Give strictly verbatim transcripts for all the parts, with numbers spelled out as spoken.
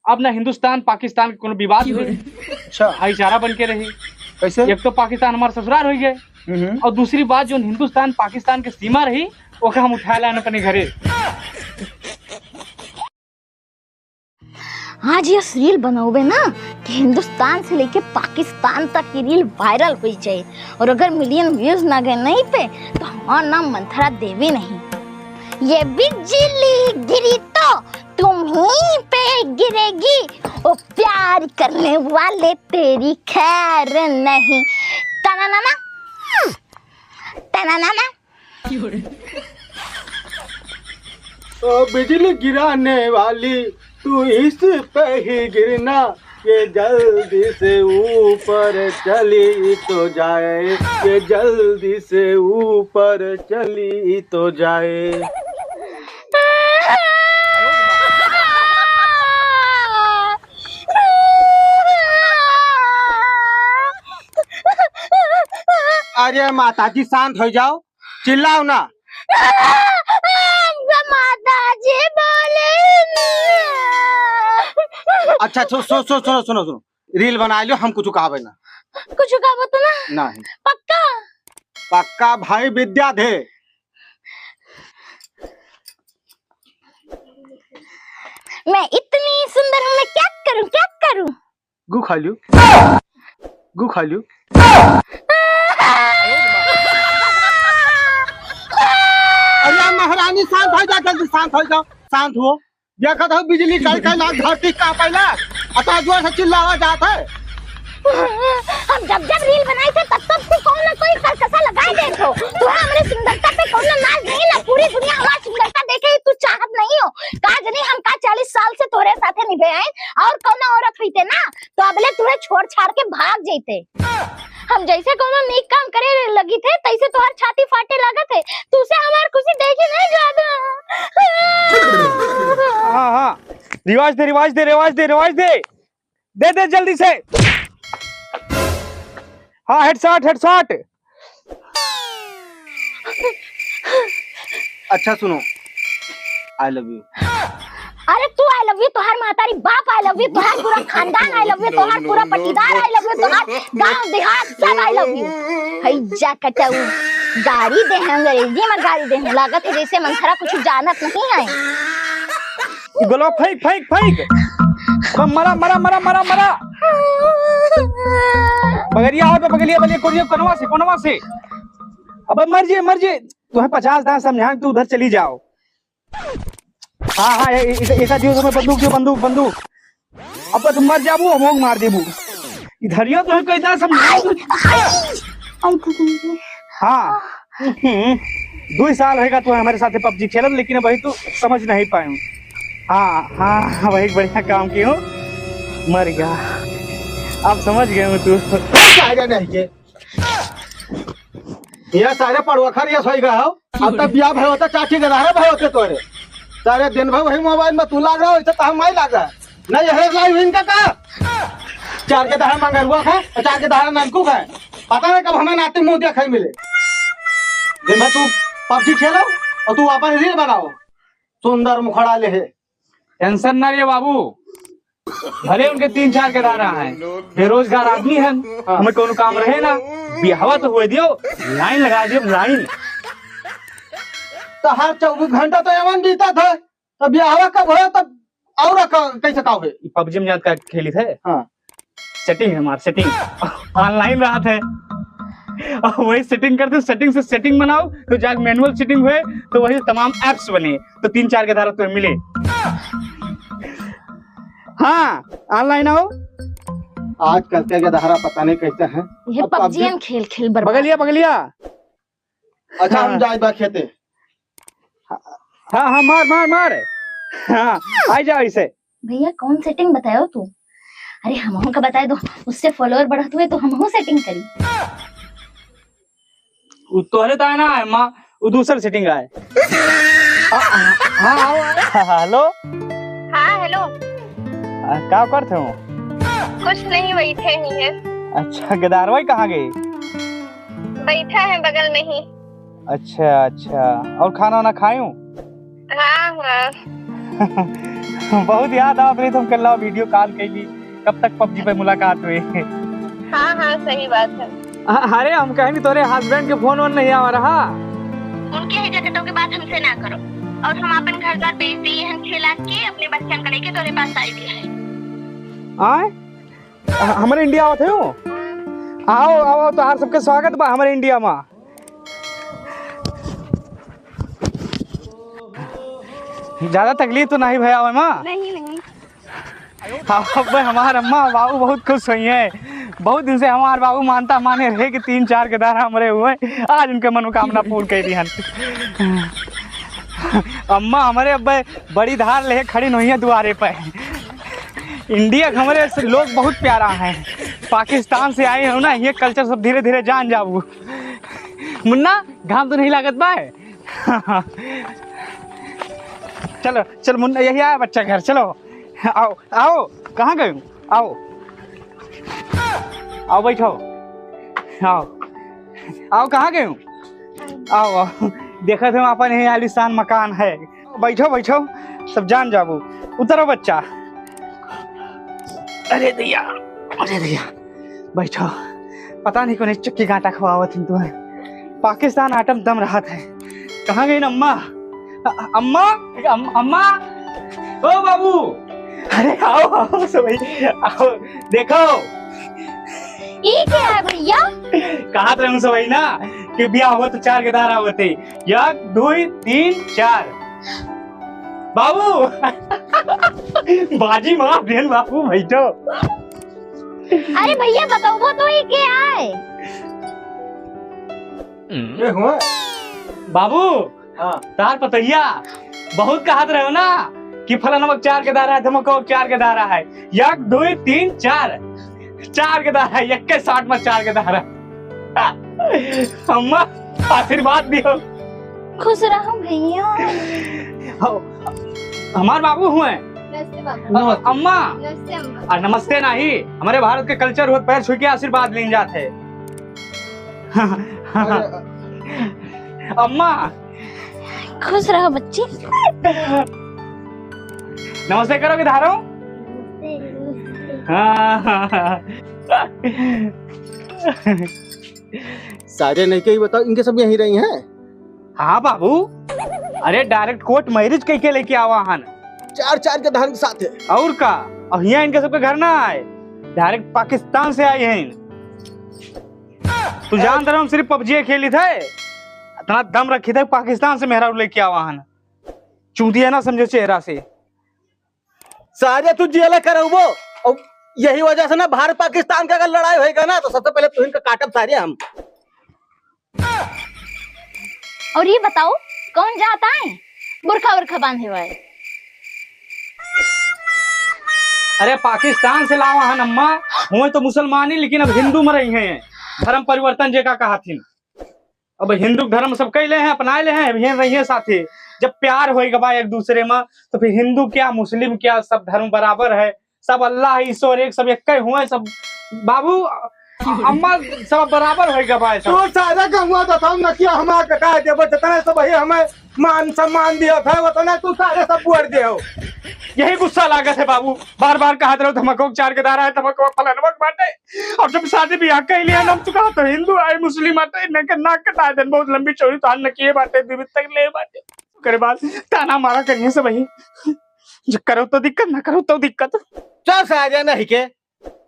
अब ना हिंदुस्तान पाकिस्तान के कोनो विवाद होई, अच्छा। भाईचारा बन के रही। कैसे? एक तो पाकिस्तान हमार ससुराल हो गए, हम्म। और दूसरी बात, जो हिंदुस्तान पाकिस्तान के सीमा रही, ओके हम उठा लान अपने घरे। आज ये रील बनौबे ना कि हिंदुस्तान से लेके पाकिस्तान तक ये रील वायरल हुई जाए, और अगर मिलियन व्यूज ना गए नहीं पे, तो हमारा नाम मंथरा देवी नहीं। ये बिजली गिरी तो तुम्ही पे गिरेगी, ओ प्यार करने वाले तेरी खैर नहीं। टनानाना, टनानाना। ओ बिजली गिराने वाली, तू इस पे ही गिरना, ये जल्दी से ऊपर चली तो जाए, ये जल्दी से ऊपर चली तो जाए। अरे माता जी, शांत हो जाओ, चिल्लाओ ना। हमका माता जी बोले। अच्छा, सु-, सु-, सु-, सुनो, सुनो, सुनो, सुनो, रील बना लियो, हम कुछ कहबे ना। कुछ कहबो तो ना? नहीं। पक्का? पक्का भाई विद्या दे। मैं इतनी सुंदर हूँ, मैं क्या करूँ, क्या करूँ? गू खा लियो, गू खा लियो। अरे महारानी, शांत हो जा, जल्दी शांत हो जाओ, शांत हो। देखत हो बिजली कड़के लाग, धरती कांपे लाग, अतना जोर से चिल्लावा जात है। हम जब जब रील बनाई थे, तब तब तू कौन ना कोई करकसा लगाए देत हो। तू हमरे सुंदरता पे कौन नाज नहीं ना, पूरी दुनिया हमार सुंदरता देखे ही तू चाहत नहीं हो। का जनी हम का चालीस साल से तोरे साथे निभे आए, और कौन औरत हुई थे ना, तो अबले तुहे छोड़ छाड़ के भाग जइते। हम जैसे कौनो नीक काम करे लगी थे, तैसे तोहर छाती फाटे लागत है। तूसे हमार खुशी देखी नहीं जात। हाँ, हाँ, रिवाज दे, रिवाज दे, रिवाज दे, रिवाज दे, दे दे जल्दी से। हाँ, हेडशॉट, हेडशॉट। अच्छा सुनो, I love you। अरे तू I love you, तोहार महतारी बाप I love you, तोहार पूरा खानदान I love you, तोहार पूरा पट्टीदार I love you, तोहार गांव देहात सब I love you। हई जा कटाऊ, गारी दे हैं, अंग्रेजी में गारी दे हैं, लागत है जैसे मंथरा कुछ जानत नहीं है। गोलवा फेंक, फेंक, फेंक। अब मरा, मरा, मरा, मरा, मरा। बगलिया हो तो बगलिया, बगलिया, कोनिया, कोनवा से, कोनवा से। अब मर जे, मर जे। तुम्हें पचास दांत समझाएं, तू उधर चली जाओ। हाँ, हाँ, ए-, ए-, ऐसा दियो तुम्हें बंदूक, दियो बंदूक, बंदूक। अब तो तुम मर जाबू, हम लोग मार देबू। इधरियो तुम्हें कोई इतना समझाएं। हाँ। हम्म। दो साल होएगा तू हमारे साथ पबजी खेलत, लेकिन भाई तू समझ नहीं पाए। हाँ, हाँ, वही बढ़िया काम की हूँ, मर गया। अब समझ गए हूँ तू। जाएगा नहीं के। ये सारे पड़वा खर ये सोई गए हो। अब तो बिया भयो तो चाची के रहा भयो के तोरे। सारे दिन भर वही मोबाइल में तू लाग रहा हो, इसे तो हम नहीं लाग रहा। नहीं, यह लाइव इनका का? चार के दहाड़ा मंगरुआ खाए और चार के दहाड़ा ननकू खाए। पता नहीं कब हमें नाती मुंह देखा मिले। दिन भर तू पबजी खेलो और तू अपन रील बनाओ। सुंदर मुखड़ा ले है। टेंशन ना ले बाबू, भले उनके तीन चार के दहाड़ा है, बेरोजगार आदमी है, हाँ। हमें कोनो काम रहे ना, बियाहवा तो हुए दियो, लाइन लगा दियो, लाइन। तो हर चौबीस घंटा तो एवन बीता था, तो बियाहवा कब होया, तब और का, कैसे का होए? ये पबजी में जात का खेली थे? हाँ। सेटिंग है हमार, सेटिंग। ऑनलाइन रहा थे। और वही सेटिंग करते, सेटिंग से सेटिंग बनाओ, तो जाके मैनुअल सेटिंग हुए, तो वही तमाम एप्स बने, तो तीन चार के दहाड़ा तो मिले। हाँ, ऑनलाइन आओ। आजकल के गदहरा पता नहीं कैसे हैं। ये अब पबजी पबजी हम खेल खेल बर्बाद। बगलिया, बगलिया। अच्छा, हम हाँ। जाए बा खेते। हाँ, हाँ, मार, मार, मार। हाँ, आ जाओ इसे। भैया, कौन सेटिंग बतायो तू? अरे, हमहू का बताए दो, उससे फॉलोअर बढ़त हुए तो हमहू सेटिंग करी। उ तोहरे ताए ना है, माँ, उ दूसर सेटिंग आए। आ, हाँ, आओ, आओ। हेलो। हाँ, हेलो। आ, का करत हो? कुछ नहीं, बैठे ही है। अच्छा, गदारवाई कहाँ गई? बैठा है बगल में ही। अच्छा, अच्छा, और खाना वाना खायूं? हाँ, हाँ। बहुत याद आवत रही, तो हम कल वीडियो कॉल कैली, कब तक पबजी पे मुलाकात हुई। हाँ, हाँ, सही बात है। अ-, अरे, हम कहेनी तोरे हस्बैंड के फोन वोन नहीं आवा रहा? उनके ही झंझटों के बात हमसे ना करो। और हम अपन घर द्वार बेच दिए हैं, छह लाख के अपने बच्चन का लेके तोरे पास आई भी है। आए? अ-, हमरे इंडिया आवत हो? आओ, आओ, आओ, तोहार सबके स्वागत बा हमरे इंडिया मा। ज्यादा तकलीफ तो नहीं भया होय माँ? नहीं, नहीं। हाँ, अब हमार अम्मा बाबू बहुत खुश हुई हैं। बहुत दिन से हमार बाबू मानता माने रहे कि तीन चार के दारा हमरे हुए, आज उनके मनोकामना पूर्ण कर दी हन। अम्मा हमरे अब बड़ी धार ले खड़ी नहीं है दुआरे पे। इंडिया के हमरे से लोग बहुत प्यारा है। पाकिस्तान से आए हो ना, ये कल्चर सब धीरे धीरे जान जाबू। मुन्ना, घाम तो नहीं लागत बा? चलो, चल मुन्ना, यही आया बच्चा घर, चलो। आओ, आओ, कहाँ गए हो? आओ, आओ, बैठो, आओ, आओ, कहाँ गए हो? आओ, आओ, देखत हो, अपन यही आलीशान मकान है। बैठो, बैठो, सब जान जाबू। उतरो बच्चा। अरे दैया, अरे दैया, बैठो। पता नहीं कौन चक्की गांटा खवावत हैं तुम्हें। पाकिस्तान आटम दम रहत है। कहाँ गई अम्मा? अ-, अम्मा? अम-, अम्मा? ओ बाबू, अरे आओ, आओ सबही, आओ, देखो। ई क्या है भैया? कहत रहूं सबही ना कि बियाह हो तो चार के दारा होते, एक, दुई, तीन, चार। बाबू, बाजी मार देन बाबू, बैठो। अरे भैया, बताओ तो, ये क्या है? ए, हुआ? बाबू, हाँ। तार पतैया बहुत कहत रहे हो ना कि फलाना वक्त चार के दारा है, धमको चार के दारा है, एक, दुई, तीन, चार, चार के दारा है, एक के साठ में चार के दारा। अम्मा, आशीर्वाद दियो। खुश रहो भैया। हो, हमार बाबू हुए। नमस्ते बाबू। अ-, अम्मा। नमस्ते अम्मा। आ, नमस्ते नाही, हमरे भारत के कल्चर होत पैर छू के आशीर्वाद लेन जात है। अरे, अम्मा। खुश रहो बच्ची। नमस्ते करो कि धारो। हाँ, हाँ, हाँ। सारे नहीं के ही बताओ, इनके सब यहीं रही हैं? हाँ बाबू, अरे direct court marriage कइके लेके आवा हन। चार चार के धान के साथ है। और का? और हियाँ इनके सबके घर ना आए, direct पाकिस्तान से आए हैं। तू जानत रहो हम सिर्फ पबजी खेली थे, इतना दम रखी थे पाकिस्तान से मेहरारू लेके आवा हन। चूतिया ना समझो चेहरा से। सारे तू जेल करबो। और यही वजह से ना भारत पाकिस्तान का अगर लड़ाई होएगा ना तो सबसे पहले तुहिन का काटब सारे हम। और ये बताओ कौन जात आए बुरखा उरखा बांधे हुए? अरे पाकिस्तान से लावा हन अम्मा, हुए तो मुसलमान ही लेकिन अब हिंदू में रही हैं, धर्म परिवर्तन जेका कहा थिन। अब हिंदू धर्म सब कैले हैं, अपनाए ले हैं, अब हियाँ रहिए साथे। जब प्यार होई गबा एक दूसरे में, तो फिर हिंदू क्या, मुस्लिम क्या, सब धर्म बराबर है, सब अल्लाह, ईश्वर एक, सब एक्के हुए, सब बाबू, अम्मा, सब बराबर होई गबा है सब। तो सारा गंवा बताओ न कि हमार कटा देबो, जितना सब ही हमें मान सम्मान दिया था, उतना तू सारे सब बुअर दे हो। यही गुस्सा लागत है बाबू, बार बार कहत रहो धमको चार के दारा है, धमको फलानवा के बाटे। अब जब शादी ब्याह कइले हन, हम तो कहा तो हिंदू आए, मुस्लिम आटे, इनके नाक कटा देन, बहुत लंबी चौड़ी तो हन किए बाटे, बीबी तक ले बाटे। ओकरे बाद ताना मारा करिए सब ही, जो करो तो दिक्कत, ना करो तो दिक्कत। चल सारे नहीं के,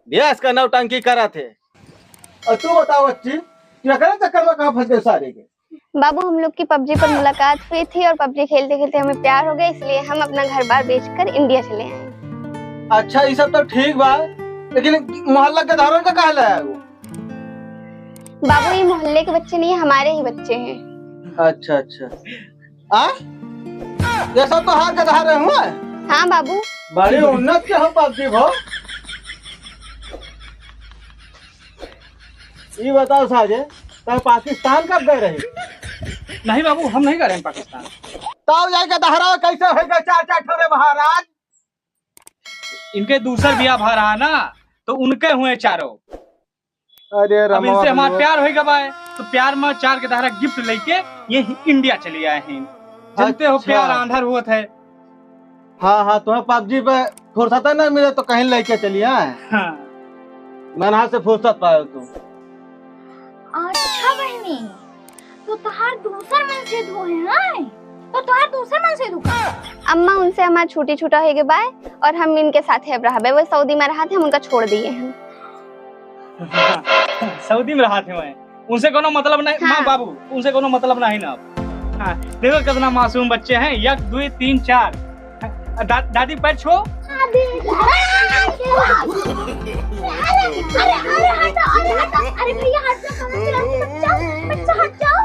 ब्यास का नौटंकी करा थे। और तू बताओ बच्ची, तू एकरे चक्कर में कहाँ फंस गए सारे के? बाबू, हम लोग की पबजी पर मुलाकात हुई थी और पबजी खेलते खेलते हमें प्यार हो गया, इसलिए हम अपना घर बार बेचकर इंडिया चले आए। अच्छा, ये सब तो ठीक बा, लेकिन मोहल्ला के धारों का काहे लाया वो? बाबू, ये मोहल्ले के बच्चे नहीं, हमारे ही बच्चे हैं। अच्छा, अच्छा। आ? ये सब तो हार के धारे हुए? हाँ बाबू। बड़ी उन्नत के हो पबजी हो। ई बताओ साजे, तब पाकिस्तान कब गए रहे? नहीं बाबू, हम नहीं गए रहे पाकिस्तान। तब जाके दहरा कैसे हो गए चार चार ठोरे महाराज? इनके दूसर बियाह भा रहा ना, तो उनके हुए चारों। अरे अब इनसे हमार प्यार होई गवा है, तो प्यार में चार के दहरा गिफ्ट लेके ये इंडिया चले आए हैं। जानते हो, अच्छा। प्यार आंधर होत है। हाँ, हाँ, तुम्हें पबजी पे फुर्सत ना मिले तो कहीं लेके चली, हाँ? हाँ। मैं यहाँ से फुर्सत पायो तू। अच्छा बहनी, तो तोहार दूसर मन से धो है, हाँ? तो तोहार दूसर मन से धो। अम्मा, उनसे हमार छुट्टी छूटा होइगे बाय और हम इनके साथे अब रहबे। वो सऊदी में रहत हैं, हम उनका छोड़ दिए हैं। सऊदी में रहत हैं वहीं। उनसे कोनो मतलब नहीं, हाँ। माँ बाबू, उनसे कोनो मतलब नहीं ना। हाँ, देखो कितना मासूम बच्चे हैं, एक, दुई, तीन, चार। दा-, दादी पैर छो। अरे, अरे, अरे, अरे, हटो, अरे, हटो, अरे भैया, हट जाओ, कहाँ से आए? बच्चा, बच्चा, हट जाओ।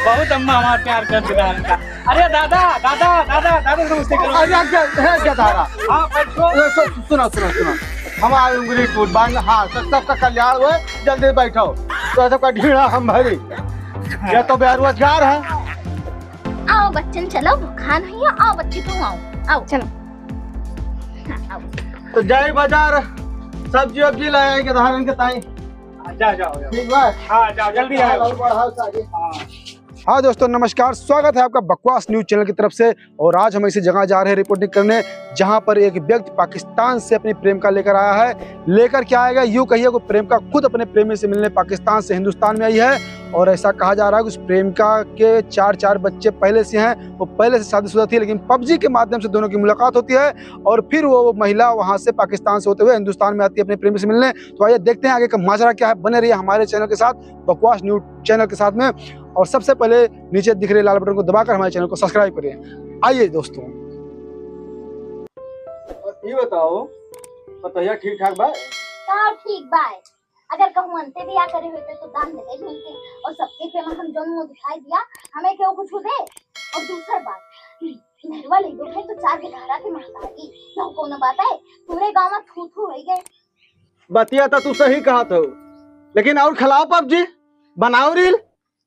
बहुत अम्मा हमारा प्यार कर दिया हमका। अरे दादा, दादा, दादा, दादा, नमस्ते करो। अरे, क्या, है क्या तारा? हाँ, बैठो। ए, सु-, सुनो, सुनो, सुनो। हमारी उंगली टूट बांध, हाँ, सब, सबका कल्याण हुए, जल्दी बैठो। तो सबका ढीड़ा हम भरी। ये तो बेरोजगार है। आओ बच्चन, चलो, भुखान है, आओ बच्ची, तू आओ, आओ। चलो। हाँ, आओ। तो जाई बाजार, सब्जी वब्जी लाए के धारन के ताई। हाँ, जाओ, जाओ, जाओ। ठीक बा? हाँ, जाओ, जल्दी आओ। और बढ़ाओ सारी। हाँ। हाँ दोस्तों, नमस्कार, स्वागत है आपका बकवास न्यूज चैनल की तरफ से। और आज हम ऐसी जगह जा रहे हैं रिपोर्टिंग करने, जहाँ पर एक व्यक्ति पाकिस्तान से अपनी प्रेमिका लेकर आया है। लेकर क्या आएगा, यूँ कहिए, वो प्रेमिका खुद अपने प्रेमी से मिलने पाकिस्तान से हिंदुस्तान में आई है। और ऐसा कहा जा रहा है कि उस प्रेमिका के चार, चार बच्चे पहले से हैं, वो पहले से शादीशुदा थी, लेकिन पबजी के माध्यम से दोनों की मुलाकात होती है और फिर वो महिला वहाँ से पाकिस्तान से होते हुए हिंदुस्तान में आती है अपने प्रेमी से मिलने। तो आइए देखते हैं आगे का माजरा क्या है। बने रहिए हमारे चैनल के साथ, बकवास न्यूज चैनल के साथ में। और सबसे पहले नीचे दिख रहे लाल बटन को दबाकर हमारे चैनल को सब्सक्राइब करें। आइए दोस्तों। और ये बताओ, पतोहिया ठीक ठाक बा? का ठीक बा? अगर कहूँ अंते बियाह करे होते तो दान दे देते होते। और सबके प्रेम हम जौन मुँह दिखाई दिया, हमें क्यों कुछ दे? और दूसर बात, मेहरवा ले दो है तो चार के घरा के महतारी, ना कोनो बात है, पूरे गाँव में थू थू हो गए। बतिया तो तू सही कहत हो, लेकिन और खेलाओ पबजी, बनाओ रील,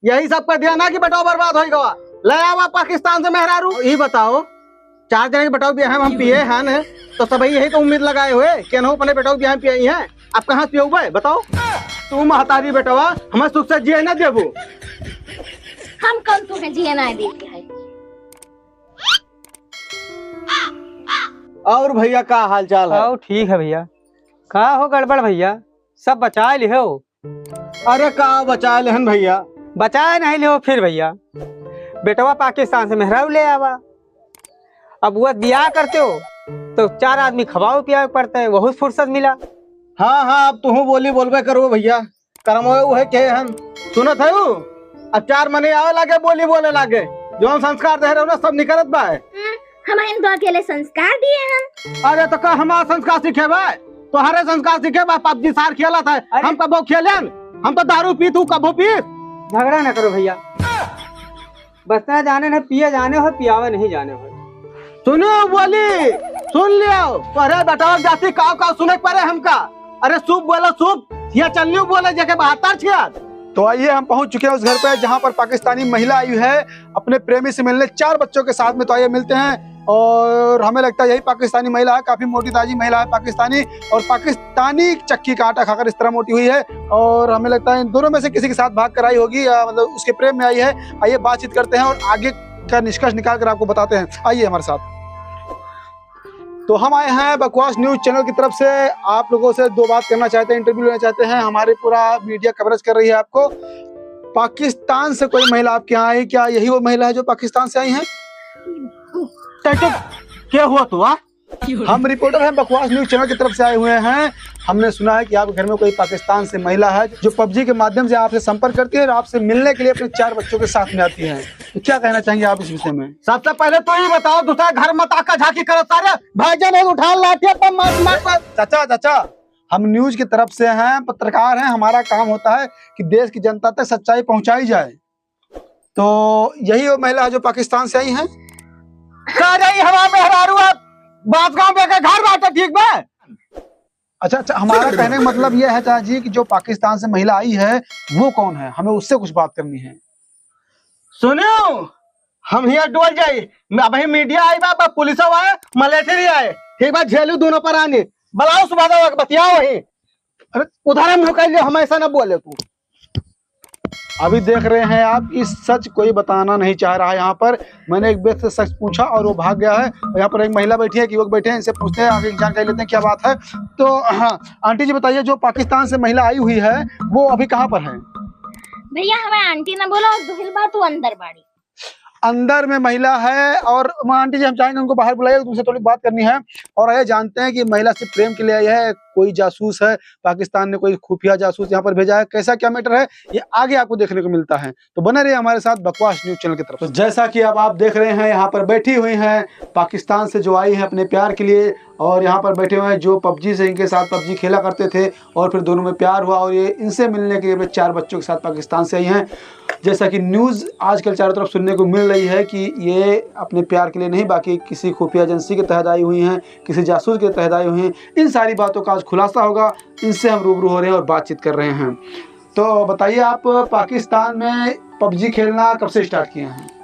यही सब कर दिया ना कि बेटवा बर्बाद हो गवा। ले आवा पाकिस्तान से मेहरारू। ई बताओ, चार जने के बेटवा बियाह में हम पिए हैं न, तो सब यही तो उम्मीद लगाए हुए कि अनहु अपने बेटवा बियाह में पिए हैं। अब कहाँ से पियउबे बताओ? तू महतारी बेटवा हमें सुख से जिए ना देबू। हम कौन तुम्हें जिए ना देते हैं? और भैया का हाल चाल है? आओ, ठीक है भैया। का हो गड़बड़ भैया, सब बचाए लिहो? अरे का बचाए लेहन भैया? बचाए नहीं लिहो फिर भैया, बेटवा पाकिस्तान से मेहरारू ले आवा। अब वो बियाह करते हो तो चार आदमी खवाओ पियावे पड़ते हैं, वहू से फुर्सत मिला। हाँ हाँ, अब तुहू बोली बोलबे करो भैया, करमो उहे के हन। सुनत है उ? अब चार मने आवे लागे, बोली बोले लागे, जौन संस्कार दे रहे हो ना, सब निकलत बा। हाँ, हम इन दो अकेले संस्कार दिए हैं। अरे तो का हमारा संस्कार सीखे बा? तोहरे संस्कार सीखे बा, पबजी सार खेलत है। अरे हम कबो खेलेन? हम तो दारू पी, तू कबो पी। झगड़ा ना करो भैया, बसना जाने न पिए जाने हो, पियावे नहीं जाने हो। सुनो बोली, सुन लियो, तोहरे बेटवा जाति काव काव सुने के परे हमका। अरे शुभ बोलो शुभ, या चलनियो बोले जेके बहत्तर छिया। तो आइए, हम पहुंच चुके हैं उस घर पे जहां पर पाकिस्तानी महिला आई है अपने प्रेमी से मिलने चार बच्चों के साथ में। तो आइए मिलते हैं। और हमें लगता है यही पाकिस्तानी महिला है, काफी मोटी ताजी महिला है पाकिस्तानी, और पाकिस्तानी चक्की का आटा खाकर इस तरह मोटी हुई है। और हमें लगता है इन दोनों में से किसी के साथ भाग कर आई होगी, या मतलब उसके प्रेम में आई है। आइए बातचीत करते हैं और आगे का निष्कर्ष निकाल कर आपको बताते हैं। आइए हमारे साथ। तो हम आए हैं बकवास न्यूज चैनल की तरफ से, आप लोगों से दो बात करना चाहते हैं, इंटरव्यू लेना चाहते हैं, हमारी पूरा मीडिया कवरेज कर रही है आपको। पाकिस्तान से कोई महिला आपके यहाँ आई क्या? यही वो महिला है जो पाकिस्तान से आई है? चुप, क्या हुआ तू, हाँ? हम रिपोर्टर हैं, बकवास न्यूज चैनल की तरफ से आए हुए हैं। हमने सुना है कि आपके घर में कोई पाकिस्तान से महिला है जो पबजी के माध्यम से आपसे संपर्क करती है और आपसे मिलने के लिए अपने चार बच्चों के साथ में आती है। तो क्या कहना चाहेंगे आप इस विषय में? सबसे पहले तो ये बताओ, दूसरा घर में ताका झांकी करो सारे। भाईजान, एक उठा लाठी अपन मार, मार, मार। चाचा, चाचा, हम न्यूज की तरफ से हैं, पत्रकार हैं, हमारा काम होता है कि देश की जनता तक सच्चाई पहुंचाई जाए। तो यही वो महिला है जो पाकिस्तान से आई हैं। सारे ही हमारे मेहरारू, आप बांसगांव में के घर बाटे, ठीक बा? अच्छा, अच्छा, हमारा कहने का मतलब यह है चाचा जी कि जो पाकिस्तान से महिला आई है, वो कौन है, हमें उससे कुछ बात करनी है। सुनियो, हम हिया डोल जाई, अबही मीडिया आई बा, बा पुलिस आए, मलेशिया आए, ठीक बा, झेलू दोनों पर आनी, बुलाओ सुबह बतियाओ ही। अरे उधर हम ढुकाई ले, हम ऐसा ना बोले तू। अभी देख रहे हैं आप कि सच कोई बताना नहीं चाह रहा है। यहाँ पर मैंने एक व्यक्ति से सच पूछा और वो भाग गया है। और यहाँ पर एक महिला बैठी है, एक युवक बैठे हैं, इनसे पूछते हैं, आगे की जानकारी लेते हैं क्या बात है। तो हाँ, आंटी जी बताइए, जो पाकिस्तान से महिला आई हुई है वो अभी कहाँ पर है? भैया, हमें आंटी ना बोला और दुहिल बात वो अंदर बाड़ी। अंदर में महिला है और आंटी जी, हम चाहेंगे उनको बाहर बुलाइए, तुमसे थोड़ी बात करनी है। और ये जानते हैं कि महिला सिर्फ प्रेम के लिए आई है, कोई जासूस है, पाकिस्तान ने कोई खुफिया जासूस यहाँ पर भेजा है, कैसा क्या मैटर है, ये आगे आपको देखने को मिलता है। तो बने रहिए हमारे साथ बकवास न्यूज चैनल की तरफ से। तो जैसा कि अब आप देख रहे हैं, यहाँ पर बैठी हुई हैं पाकिस्तान से जो आई हैं अपने प्यार के लिए, और यहाँ पर बैठे हुए हैं जो पबजी से इनके साथ पबजी खेला करते थे और फिर दोनों में प्यार हुआ और ये इनसे मिलने के लिए अपने चार बच्चों के साथ पाकिस्तान से आई हैं। जैसा कि न्यूज़ आजकल चारों तरफ सुनने को मिल रही है कि ये अपने प्यार के लिए नहीं, बाकी किसी खुफिया एजेंसी के तहत आई हुई हैं, किसी जासूस के तहत आई हुई हैं। इन सारी बातों का आज खुलासा होगा, इनसे हम रूबरू हो रहे हैं और बातचीत कर रहे हैं। तो बताइए, आप पाकिस्तान में पबजी खेलना कब से स्टार्ट किए हैं?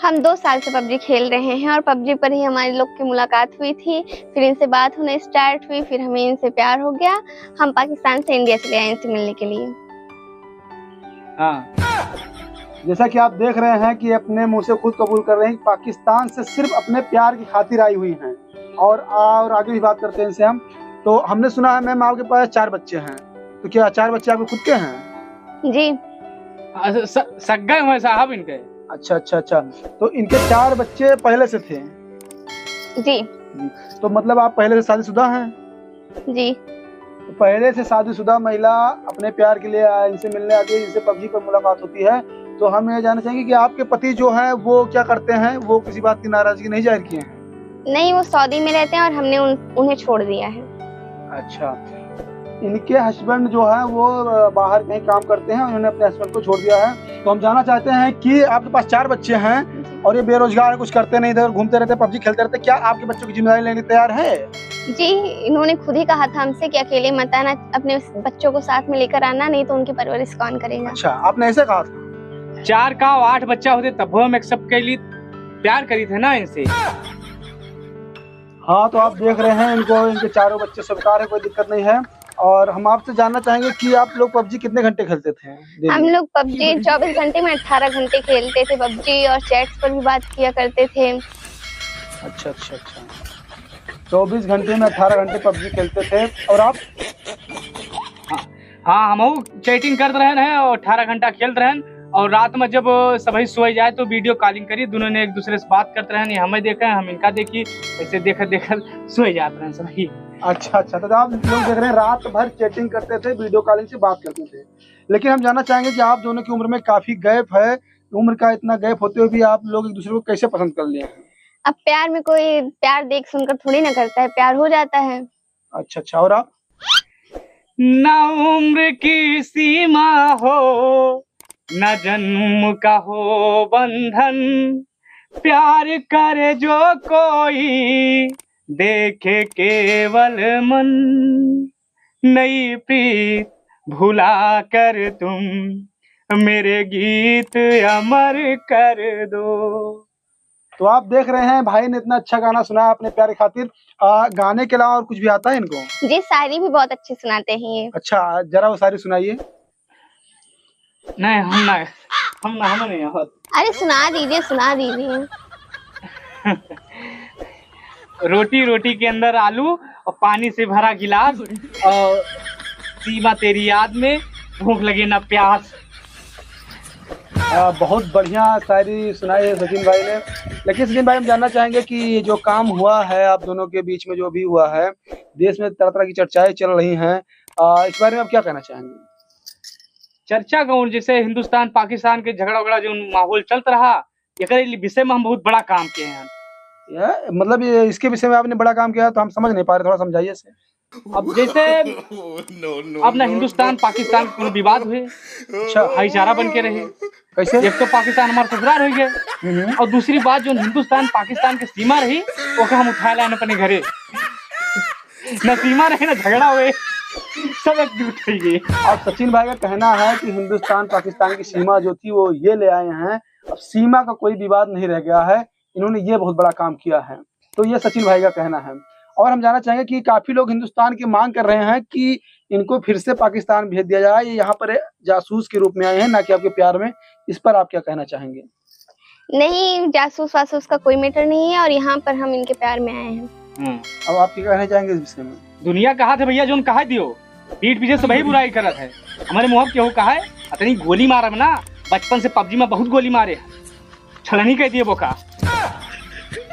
हम दो साल से पबजी खेल रहे हैं और पबजी पर ही हमारे लोग की मुलाकात हुई थी, फिर इनसे बात होना स्टार्ट हुई, फिर हमें इनसे प्यार हो गया। हम पाकिस्तान से इंडिया चले आए इनसे मिलने के लिए। हाँ। जैसा कि आप देख रहे हैं कि अपने मुंह से खुद कबूल कर रहे हैं कि पाकिस्तान से सिर्फ अपने प्यार की खातिर आई हुई हैं। और, और आगे भी बात करते हैं इनसे हम। तो हमने सुना है, मैम, आपके पास चार बच्चे हैं, तो क्या चार बच्चे आपके खुद के हैं? जी। हाँ, स-, स-, सग्गे हुए साहब इनके। अच्छा, अच्छा, अच्छा। तो इनके चार बच्चे पहले से थे? जी। जी। तो मतलब आप पहले से शादीशुदा हैं? जी। तो पहले से शादीशुदा महिला अपने प्यार के लिए, आ, इनसे मिलने आती है, इनसे पबजी पर मुलाकात होती है। तो हम ये जानना चाहेंगे कि आपके पति जो हैं, वो क्या करते हैं? वो किसी बात की नाराजगी नहीं जाहिर किए हैं? नहीं, वो सऊदी में रहते हैं और हमने उन-, उन्हें छोड़ दिया है। अच्छा, इनके हस्बैंड जो है वो, अ, बाहर कहीं काम करते हैं, उन्होंने अपने हस्बैंड को छोड़ दिया है। तो हम जानना चाहते हैं कि आपके पास चार बच्चे हैं जी। और ये बेरोजगार हैं, कुछ करते नहीं, इधर घूमते रहते, पबजी खेलते रहते, क्या आपके बच्चों की जिम्मेदारी लेने तैयार है? जी, इन्होंने खुद ही कहा था हमसे कि अकेले मत आना, अपने बच्चों को साथ में लेकर आना, नहीं तो उनकी परवरिश कौन करेगा? अच्छा, आपने ऐसे कहा था? चार का आठ बच्चा होते तब हम एक सब के लिए प्यार करी थे ना इनसे। हाँ, तो आप देख रहे हैं इनको, इनके चारों बच्चे स्वीकार है, कोई दिक्कत नहीं है। और हम आपसे जानना चाहेंगे कि आप लोग पबजी कितने घंटे खेलते थे दिन हम में? लोग पबजी चौबीस घंटे में अठारह घंटे खेलते थे पबजी, और चैट्स पर भी बात किया करते थे। अच्छा, अच्छा, अच्छा। चौबीस घंटे में अठारह घंटे पबजी खेलते थे। और आप? हाँ, हाँ, हमहू चैटिंग करत रहन है और अठारह घंटा खेलत रहन। और रात में जब सभी सोए जाए तो वीडियो कॉलिंग करी, दोनों ने एक दूसरे से बात करत रहन, ये हमें देखे, हम इनका देखी, ऐसे देखत देखत सोए जात रहन सभी। अच्छा, अच्छा, तो आप लोग देख रहे हैं, रात भर चैटिंग करते थे, वीडियो कॉलिंग से बात करते थे। लेकिन हम जानना चाहेंगे कि आप दोनों की उम्र में काफी गैप है, उम्र का इतना गैप होते हुए भी आप लोग एक दूसरे को कैसे पसंद कर लिए हैं? अब प्यार में कोई प्यार देख सुनकर थोड़ी ना करता है, प्यार हो जाता है। अच्छा, अच्छा, और आप? ना उम्र की सीमा हो, ना जन्म का हो बंधन, प्यार करे जो कोई, देखे केवल मन। नई प्रीत भुला कर तुम मेरे गीत अमर कर दो। तो आप देख रहे हैं, भाई ने इतना अच्छा गाना सुनाया अपने प्यार की खातिर। आ, गाने के अलावा और कुछ भी आता है इनको? जी, शायरी भी बहुत अच्छी सुनाते हैं ये। अच्छा, जरा वो शायरी सुनाइए। नहीं, हम ना, हम ना, हमें नहीं आवत। अरे, सुना दीजिए, सुना दीजिए। रोटी, रोटी के अंदर आलू और पानी से भरा गिलास और सीमा तेरी याद में, भूख लगे ना प्यास। आ, बहुत बढ़िया शायरी सुनाई है सचिन भाई ने। लेकिन सचिन भाई, हम जानना चाहेंगे कि ये जो काम हुआ है आप दोनों के बीच में, जो भी हुआ है, देश में तरह तरह की चर्चाएं चल रही हैं, आ, इस बारे में आप क्या कहना चाहेंगे? चर्चा कौन, जैसे हिंदुस्तान पाकिस्तान के झगड़ा वगड़ा जो माहौल चलत रहा, एकरे विषय में हम बहुत बड़ा काम किए हैं। ये, मतलब, ये इसके विषय में आपने बड़ा काम किया, तो हम समझ नहीं पा रहे, थोड़ा समझाइए इसे। अब जैसे अब ना हिंदुस्तान पाकिस्तान के कोनो विवाद हुए, अच्छा। भाईचारा बन के रहे। कैसे? एक तो पाकिस्तान हमारा ससुराल हो गया, हम्म। और दूसरी बात जो हिंदुस्तान पाकिस्तान के सीमा रही, ओके हम उठा लाए अपने घरे। ना सीमा रहे, ना झगड़ा हुए, सब एकजुट हो गए। और सचिन भाई का कहना है कि हिंदुस्तान पाकिस्तान की सीमा जो थी वो ये ले आए हैं, अब सीमा का कोई विवाद नहीं रह गया है। इन्होंने ये बहुत बड़ा काम किया है। तो ये सचिन भाई का कहना है। और हम जानना चाहेंगे कि काफी लोग हिंदुस्तान की मांग कर रहे हैं कि इनको फिर से पाकिस्तान भेज दिया जाए, ये यहाँ पर जासूस के रूप में आए हैं, ना कि आपके प्यार में। इस पर आप क्या कहना चाहेंगे? नहीं, जासूस वासूस का कोई मैटर नहीं है और यहाँ पर हम इनके प्यार में आए हैं। हम्म। अब आप क्या कहना चाहेंगे इस विषय में? दुनिया कहा थे भैया, जोन कहा दियो, पीठ पीछे सबही बुराई करत है। हमारे मुँह केहू कहा है, अतनी गोली मारब ना, बचपन से पबजी में बहुत गोली मारे हैं। छलनी कह दिए बोका।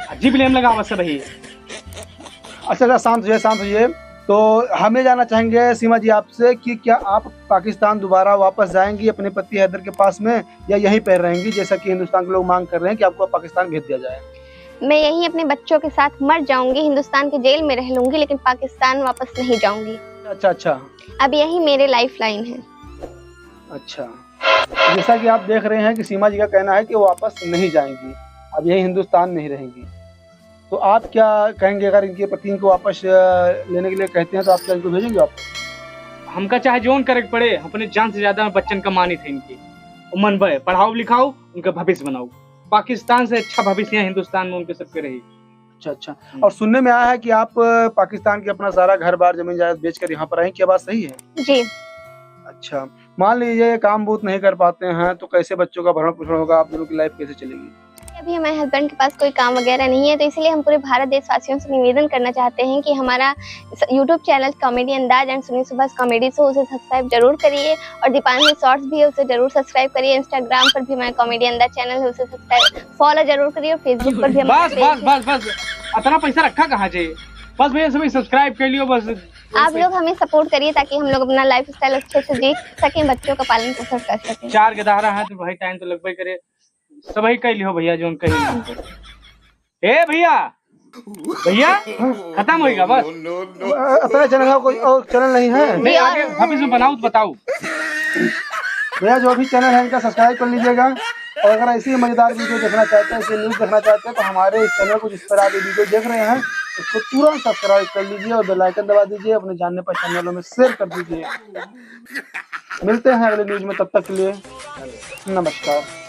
अजी ब्लेम लगावत सबही। अच्छा, अच्छा, शांत होइए, शांत होइए। तो हम ये जानना चाहेंगे सीमा जी आपसे कि क्या आप पाकिस्तान दोबारा वापस जाएंगी अपने पति हैदर के पास में, या यहीं पर रहेंगी, जैसा कि हिंदुस्तान के लोग मांग कर रहे हैं कि आपको पाकिस्तान भेज दिया जाए? मैं यहीं अपने बच्चों के साथ मर जाऊंगी, हिंदुस्तान के जेल में रह लूंगी, लेकिन पाकिस्तान वापस नहीं जाऊंगी। अच्छा, अच्छा। अब यही मेरे लाइफलाइन है। अच्छा, जैसा कि आप देख रहे हैं कि सीमा जी का कहना है कि वो वापस नहीं जाएंगी, अब यही हिंदुस्तान में ही रहेंगी। तो आप क्या कहेंगे अगर इनके पति इनको वापस, अ, लेने के लिए कहते हैं तो आप क्या इनको भेजेंगे वापस? हमका चाहे जौन करे के पड़े, अपने जान से ज्यादा बच्चन का मानित है इनके। वो मनबे, पढ़ाओ लिखाओ, उनका भविष्य बनाओ। पाकिस्तान से अच्छा भविष्य यहाँ हिंदुस्तान में उनके सबके रही। अच्छा, अच्छा। हम्म। और सुनने में आया है कि आप, अ, पाकिस्तान के अपना सारा घर बार, जमीन जायदाद बेचकर यहाँ पर आए, क्या बात सही है? जी। अच्छा, मान लीजिए काम बूत नहीं कर पाते हैं तो कैसे बच्चों का भरण पोषण होगा, आप दोनों की लाइफ कैसे चलेगी? अभी हमारे हस्बैंड के पास कोई काम वगैरह नहीं है, तो इसीलिए हम पूरे भारत देशवासियों से निवेदन करना चाहते हैं कि हमारा स-, YouTube चैनल कॉमेडी अंदाज एंड सुनील सुभाष कॉमेडी शो, उसे सब्सक्राइब जरूर करिए और दीपांजलि शॉर्ट्स भी है, उसे जरूर सब्सक्राइब करिए। Instagram पर भी हमारा कॉमेडी अंदाज चैनल है, उसे सब्सक्राइब, फॉलो जरूर करिए और Facebook पर भी हमारा बस, पेज बस, है। बस, बस। इतना पैसा रखा कहाँ जे? बस भैया, सभी सब्सक्राइब कर लियो बस। आप लोग हमें सपोर्ट करिए ताकि हम लोग अपना लाइफस्टाइल अच्छे से जी सकें, बच्चों का पालन पोषण कर सकें। चार गदहरा है तो भाई टाइम तो लगबे करे। सबही कह लियो भैया, जोन कही। ए भैया, भैया, खत्म होइगा बस। अ, अपना चैनल का कोई और चैनल नहीं है? नहीं, आगे भविष्य में बनाओ तो बताओ। भैया, जो भी चैनल है इनका सब्सक्राइब कर लीजिएगा। और अगर ऐसी ही मजेदार वीडियो देखना चाहते हैं, ऐसे न्यूज़ देखना चाहते हैं तो हमारे इस चैनल को जिस पर आप ये वीडियो देख रहे हैं उसको तुरंत सब्सक्राइब कर लीजिए और बेल आइकन दबा दीजिए, अपने जानने पहचानने वालों में शेयर कर दीजिए। मिलते हैं अगले न्यूज़ में, तब तक के लिए नमस्कार।